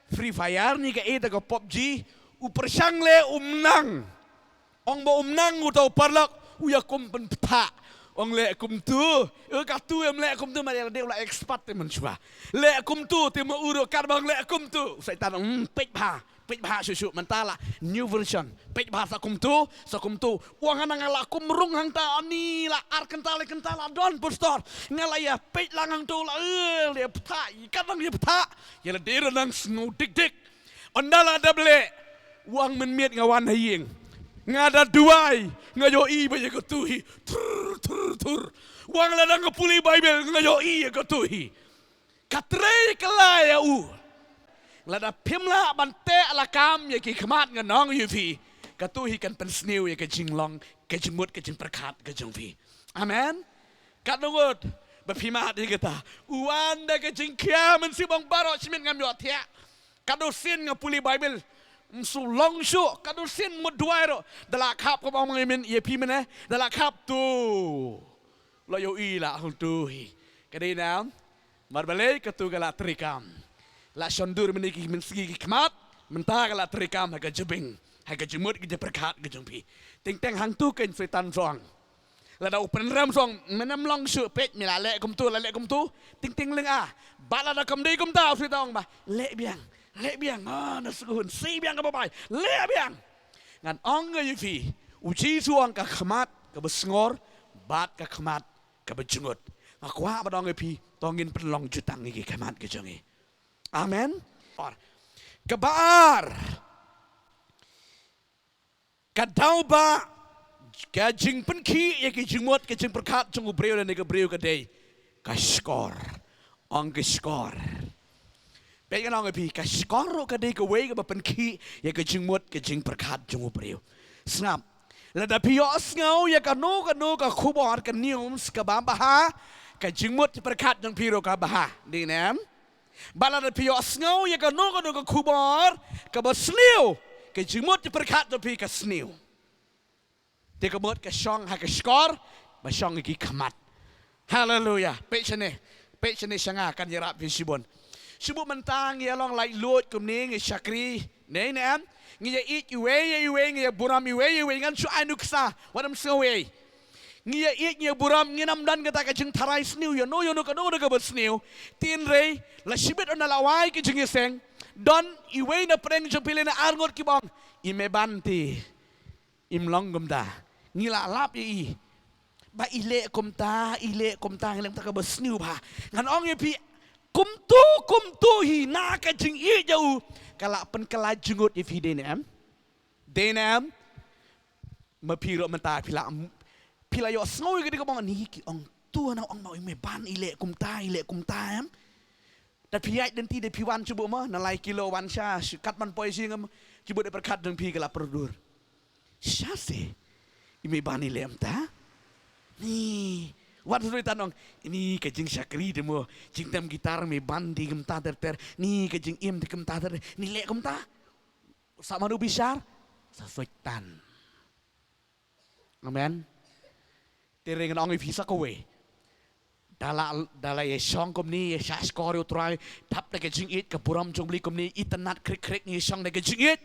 Free Fire ne kaei kata ka PUBG, u pyrshang leh um nang. Ong ba um nang uta u paralok, u ïakum pynbthah. Ong leh kumto. Eh, katu em, leh kumto, mar ïa lade u la expert te mynshuwa. Leh kumto, te ma u ruh katba ong leh kumto, u Soitan ong, hmm, peit bha. Peit bha shuh shuh, mynta la new version. Peit bha, sa kumto, sa kumto. Ong nga, nga la kum rung hangta, ani la ar kynta lai kynta la don, pastor. Nga la ïa peit lang hangto la, eh, ïa bthah, kat nang ïa bthah. Ïa lade ruh nang sngew dik dik. Ynda la dep leh, ong mynmiet nga wan ha ïing, nga da duwai, nga ïohi ba ïa kato hi. Thur, thur, thur. Ong lada nga pule Baibl, nga ïohi ïa kato hi. Ka trei kylla ïa u. Lada phim lah ban teh lakam ïa ki khmat, ngan ong ïa phi, kato hi kan pynsniew ïa ka jinglong, ka jingmut, ka jingpyrkhat ka jong phi. Amen. Katno ngut ba phi mad ïa kata? U wan da ka jingkhia mynsiem, ong baroh shi miet ngam ïohthiah. Katno sien nga pule Baibl, ym shu long shuh. Katno sien mut duwai ruh, da la khap kaba ong ma ngi mynne, ïa phi mynne, da la khap to. La ïohi la hangto hi. Ka dei ne em? Namar balei? Kato ka la treikam. La shon dur mynne ki mynsngi ki khmat, mynta ka la treikam ha ka jabieng, ha ka jingmut ka jingpyrkhat ka jong phi. Teng teng hangto keiñ Soitan u ong. Lada u pynrem u ong, men em long shuh, peit, me la leh kumto, la leh kumto. Teng teng lyngngoh. Bad lada kam dei kumta, u Soitan u ong ba, leh biang, leh biang, ah, na sngewhun, sei biang kaba bai, leh biang. Ngan ong ïa phi, U Jisu u ong ka khmat kaba sngor bad ka khmat kaba jngut. Nga kwah ban ong ïa phi, to ngin pynlong jutang ïa ki khmat ki jong ngi. Amen. Kaba ar, ka daw ba ka jingpynkhih ïa ki jingmut, ka jingpyrkhat jong u briew lane ka briew ka dei ka shkor. Ong ka shkor. Peit, ngan ong ïa phi, ka shkor ruh ka dei kawei kaba pynkhih ïa ka jingmut, ka jingpyrkhat jong u briew. Sngap. Lada phi ïohsngew ïa kano kano ka khubor, ka news kaba bha, ka jingmut jingpyrkhat jong phi ruh ka bha. Dei ne em? Bad lada phi ïohsngew ïa kano kano ka khubor kaba sniew, ka jingmut jingpyrkhat jong phi ka sniew. Te ka mut ka shong ha ka shkor, ba shong ha ki khmat. Haleluya. Peit shane. Peit shane sha nga, kan ïarap phi shibun. Shu bun mynta ngi ïa long laitluid kumne, ngi shakri. Ne, ne em? Ngi ïa ïeit iwei ïa iwei, ngi ïa burom iwei ïa iwei, ngan shu ai nuksa, wat nym sngew ei. Ngi ïa ïeit, ngi ïa burom, ngim don kata ka jingtharai sniew ïa no ïa no, kano kano kaba sniew. Hynrei la shibit, haba la wai ka jingïaseng, don iwei na pdeng jong phi lane arngut kiba ong, i Meban te im long kumta. Ngi la lap ïa i ba i leh kumta, i leh kumta, i leh kumta kaba sniew bha. Ngan ong ïa phi, kumto kumto hi, na ka jingïeit ïa u, ka la pynkylla jngut ïa phi, dei ne em? Dei ne em? Ma phi ruh mynta phi la, phi la ïohsngew ïa kane kaba ong, ni ki ong to, na ong ma i Meban i leh kumta, i leh kumta, em? Da phi ïaid lynti, da phi wan, shu bun mo, na lai kilo wan sha, shu kat ban poi sha ïing, shu bun da pyrkhat jong phi ka la pyrdur. Shisha se, i Meban i leh kumta? Ni, wat ruh i tang ong, ni ka jingshakri te mo, jingtem guitar Meban te kumta ter ter, ni ka jingim te kumta ter ter, ni leh kumta. Sa mano bishar? Sa Soitan. Amen. Te ngan ong ïa phi sa kawei. Da la, da la ïa shong kumne, ïa shah shkor ïa u Trai, dap da ka jingïeit, ka burom jong u Blei kumne, itynnad krik krik, ngi shong da ka jingïeit.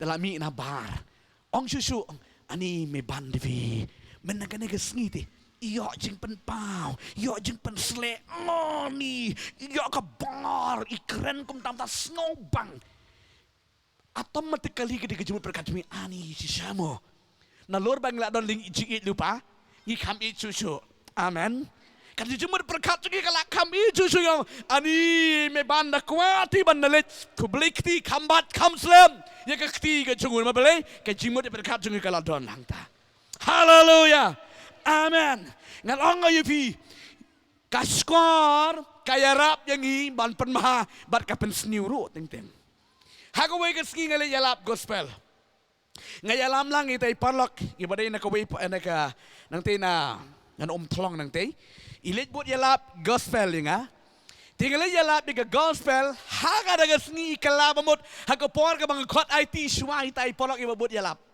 Da la mih na bar, ong shuh shuh, ong, ani Meban te phi, mynta kane ka sngi te, ïoh jingpynpaw, ïoh jingpynsleh, ani, ïoh ka bor, i kren kumta, ta sngewbang. Automatically ka dei ka jingmut pyrkhat jong ngi, ani shisha mo. Nalor ba ngi la don jingïeit lypa, ngi kham ïeit shuh shuh. Amen. Ka dei ka jingmut pyrkhat jong ngi ka la kham ïeit shuh shuh, ïa, ani Meban da kwah te ban da leit, khublei kti, kham bat kham slem ïa ka kti ka jong u, namar balei? Ka jingmut pyrkhat jong ngi ka la don hangta. Haleluya. Amen. Ngan ong ïa phi, ka shkor ka ïarap ïa ngi ban pynbha bad ka pynsniew ruh teng teng. Ha kawei ka sngi nga leit ïalap gospel. Nga ïalam lang ïa ita i paralok iba dei na kawei pa, na ka, nangtei na, ngan ym thlong nangtei. I leit bud ïalap gospel ïa nga. Te nga leit ïalap ïa ka gospel, ha kata ka sngi i kylla ba mut, ha ka por kaba nga khot aiti shuwa, ita i paralok iba bud ïalap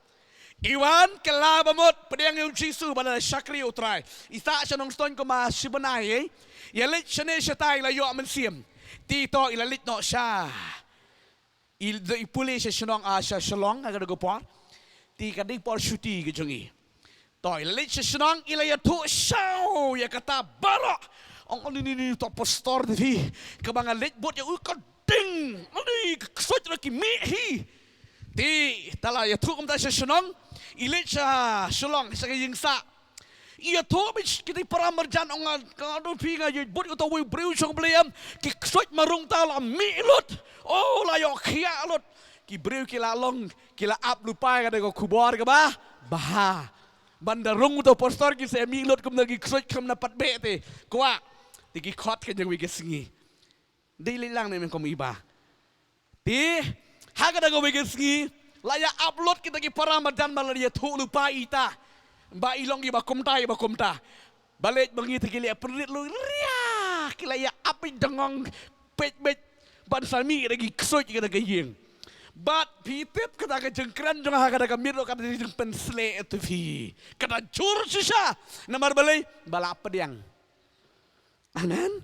i wan, kylla ba mut, pdiang ïa u Jisu, ba la shakri ïa u Trai. I sah sha Nongstoiñ kumba shi bnai, eh. Ïa leit shane shatai i la ïoh mynsiem. Te to i la leit noh sha, i, i pule sha shnong, ah, sha Shillong ha kata ka por. Te ka dei por shuti ka jong i. To i la leit sha shnong, i la ïathuh shaw ïa kata baroh. Ong, ani, ni, ni, to pastor te phi, kaba nga leit bud ïa u ka ding, ani, ka ksuid ruh ki mih hi. Te ta la ïathuh kumta sha shnong, i leit sha Shillong sha ka ïing sah. I ïathuh beit kita i para marjan, ong, ka don phi, nga ïa bud ïa uta uwei u briew shong Blei, em, ki ksuid marwei ta la mih lut. Oh, la ïoh khiah lut. Ki briew ki la long, ki la ap lypa ïa kata ka khubor kaba bha. Ban da rung uta u pastor ki sa mih lut kumta ki ksuid, kham na pat beh te. Kwah. Te ki khot ka jong wei ka sngi. Dei leit lang ne men kum iba. Te ha kata kawei ka sngi la ïa ap lut kita ki para marjan ba la ïathuh lypa ïa ita ba i long iba kumta, iba kumta. Ba leit ba ngi te ki leit pynrit lut, ria, ki la ïa ap beit dangong, peit beit ban sa mih da ki ksuid ïa kata ka ïing. Bad phi tip kata ka jingkren jong nga ha kata ka miet ruh ka dei jingpynshlur ïa phi. Ka da jur shisha. Namar balei? Ba la pdiang. Amen.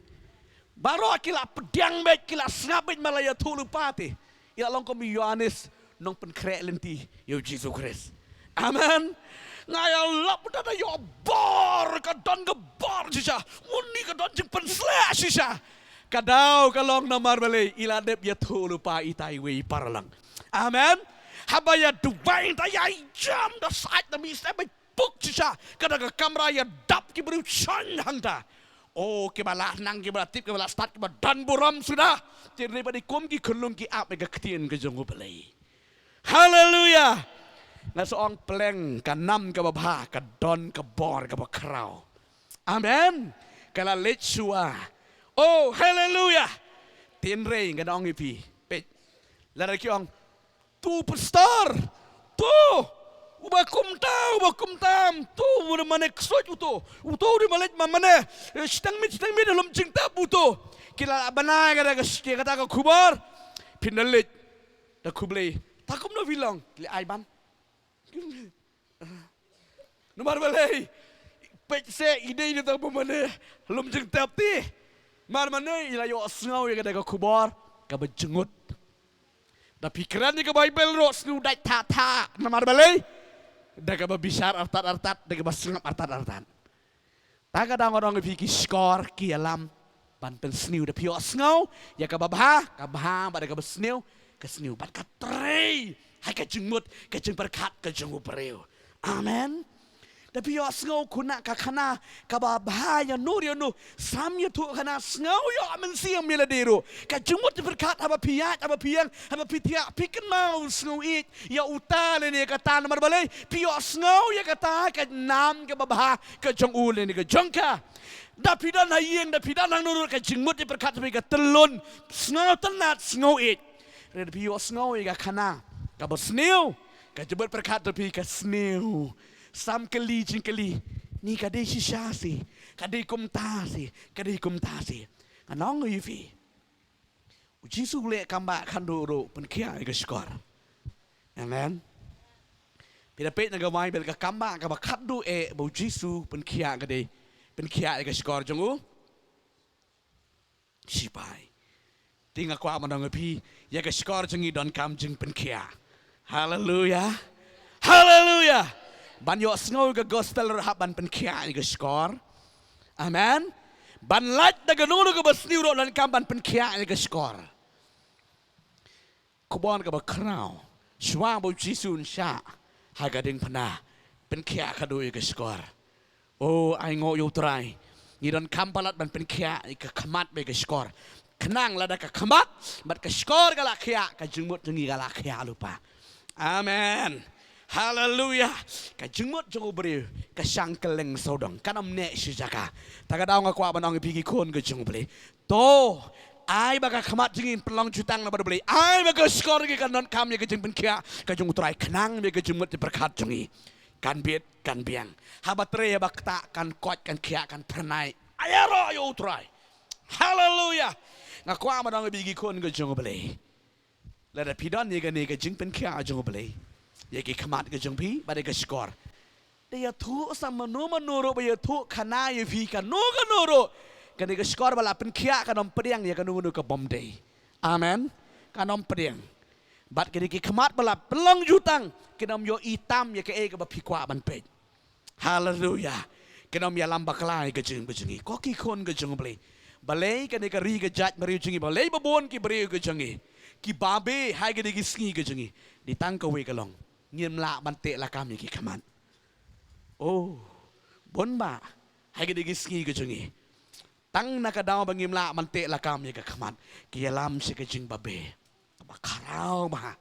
Baroh ki la pdiang beit, ki la sngap beit ba la ïathuh lypa te. I la long kum i Ïoannis nongpynkhreh lynti ïa u Jisu Khrist. Amen. Nga ïalap, da da ïoh bor, ka don ka bor shisha. Uni ka don jingpynshlur shisha. Ka daw ka long namar balei? I la dep ïathuh lypa ita iwei i para lang. Amen. Haba ïa duwai hangta ïa ïam da sait da mih sait ba puk shisha. Ka da ka kamra ïa dap ki briew shon hangta. O, kiba la nang, kiba la tip, kiba la stad, kiba don burom suda. Te hynrei ba dei kum ki khunlung ki ap ïa ka ktien ka jong U Blei. Haleluya. Nga sa ong pleng ka nam kaba bha, ka don ka bor kaba khraw. Amen. Ka la leit shuwa. O, haleluya. Te hynrei ngan ong ïa phi. Peit. Lada ki ong, "To pastor, to, uba kumta, uba kumta, to, uba mane ksuid uto, uto uba leit ma mane, eh, shiteng miet, shiteng miet ha lum jingtep uto." Ki la bana ka da ka shi-, kata ka khubor. Phin da leit. Da khublei. Ta kumno phi long? Ki la ai ban. Namar balei? Peit seh, i dei i dei tang ba mane lum jingtep te. Namar mane i la ïohsngew ïa ka da ka khubor kaba jngut. Da phi kren ïa ka Baibl ruh sngewdait thah thah. Namar balei? Da kaba bishar artat artat, da kaba sngap artat artat. Ta ka daw nga ong ïa phi, ki shkor ki ïalam ban pynsniew. Da phi ïohsngew ïa kaba bha, ka bha, bad da kaba sniew, ka sniew, bad ka trei ha ka jingmut ka jingpyrkhat ka jong u briew. Amen. Da phi ïohsngew khynnah ka khana kaba bha ïano ïano, sam ïathuh khana, sngew ïoh mynsiem ïa lade ruh. Ka jingmut jingpyrkhat haba phi ïaid, haba phi ïeng, haba phi thiah, phi kynmaw, sngew ïeit ïa uta lane ïa kata. Namar balei? Phi ïohsngew ïa kata ka nam kaba bha ka jong u lane ka jong ka. Da phi don ha ïing, da phi don hangno ruh, ka jingmut jingpyrkhat jong phi ka tyllun, sngewtynnat, sngew ïeit. Hynrei da phi ïohsngew ïa ka khana kaba sniew, ka jingmut pyrkhat jong phi ka sniew. Sam kylli jingkylli, ni ka dei shisha shi, ka dei kumta shi, ka dei kumta shi. Ngan ong ïa phi. U Jisu u leh kam ba khadduh ruh pynkhiah ïa ka shkor. Amen. Phi da peit na ka Baibl, ka kam ba kaba khadduh eh ba u Jisu pynkhiah ka dei pynkhiah ïa ka shkor jong u sipai. Te nga kwah ban ong ïa phi, ïa ka shkor jong ngi donkam jingpynkhiah. Haleluya. Haleluya. Ban ïohsngew ka gospel ruh hap ban pynkhiah ïa ka shkor. Amen. Ban lait da kano kano kaba sniew ruh donkam ban pynkhiah ïa ka shkor. Khubor kaba khraw, shuwa ba u Jisu un shah ha ka diengphna, pynkhiah khadduh ïa ka shkor. O, ai nguh ïa u Trai. Ngi donkam palat ban pynkhiah ïa ka khmat bad ïa ka shkor. Khnang lada ka khmat bad ka shkor ka la khiah, ka jingmut jong ngi ka la khiah lypa. Amen. Haleluya. Ka jingmut jong u briew ka shang kylleng sawdong, kan ym neh shi jaka. Ta ka daw nga kwah ban ong ïa phi ki khun ka jong u Blei, to, ai ba ka khmat jong ngi kan pynlong jutang na bad u Blei. Ai ba ka shkor jong ngi kan donkam ïa ka jingpynkhiah ka jong u Trai, khnang ba ka jingmut jingpyrkhat jong ngi kan bit, kan biang. Haba trei, haba ktah, kan koit, kan khiah, kan phyrnai. Ai ïaroh ïa u Trai. Haleluya. Nga kwah ban ong ïa phi ki khun ka jong u Blei, lada phi don ïa kane ka jingpynkhiah jong u Blei ïa ki khmat ka jong phi bad ïa ka shkor, da ïathuh sa mano mano ruh, ba ïathuh khana ïa phi kano kano ruh, kane ka shkor ba la pynkhiah kan ym pdiang ïa kano kano ka bym dei. Amen. Kan ym pdiang. Bad kine ki khmat ba la pynlong jutang kin ym ïohi tam ïa kaei kaba phi kwah ban peit. Haleluya. Kin ym ïalam bakla ïa ka jingim ka jong ngi, ko ki khun ka jong u Blei. Balei kane ka ri ka jaitbynriew jong ngi, balei ba bun ki briew ka jong ngi ki babe ha kine ki sngi ka jong ngi? Dei tang kawei ka long, ngim lah ban teh lakam ïa ki khmat. O, bun bah ha kine ki sngi ka jong ngi, tang na ka daw ba ngim lah ban teh lakam ïa ka khmat, ki ïalam sha ka jingbabe. Kaba khraw bah.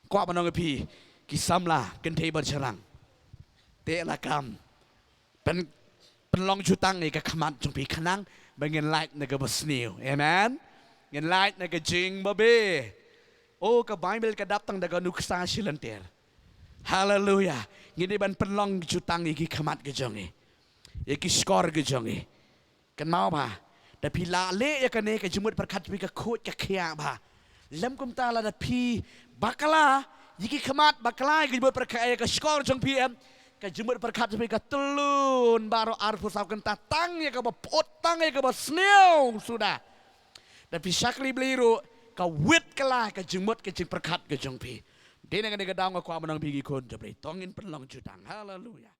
Kwah ban ong ïa phi ki samla kynthei bad shynrang, teh lakam, pyn, pynlong jutang ïa ka khmat jong phi khnang ba ngin lait na kaba sniew. Amen. Ngin lait na ka jingbabe. O, ka Baibl ka dap tang da ka nuksa shilynter. Haleluya. Ngi dei ban pynlong jutang ïa ki khmat ka jong ngi, ïa ki shkor ka jong ngi. Kynmaw bah, da phi lah leh ïa kane, ka jingmut pyrkhat phi ka khuid ka khiah bah. Lym kumta lada phi bakla ïa ki khmat, bakla ïa ka jingmut pyrkhat, ïa ka shkor jong phi em, ka jingmut pyrkhat jong phi ka tyllun baroh arphew saw kynta, tang ïa kaba pyut, tang ïa kaba sniew suda. Da phi shakri Blei ruh, ka wit kylla ka jingmut ka jingpyrkhat ka jong phi. Dei na kane ka daw nga kwah ban ong ïa phi ki khun jong u Blei, to ngin pynlong jutang. Haleluya.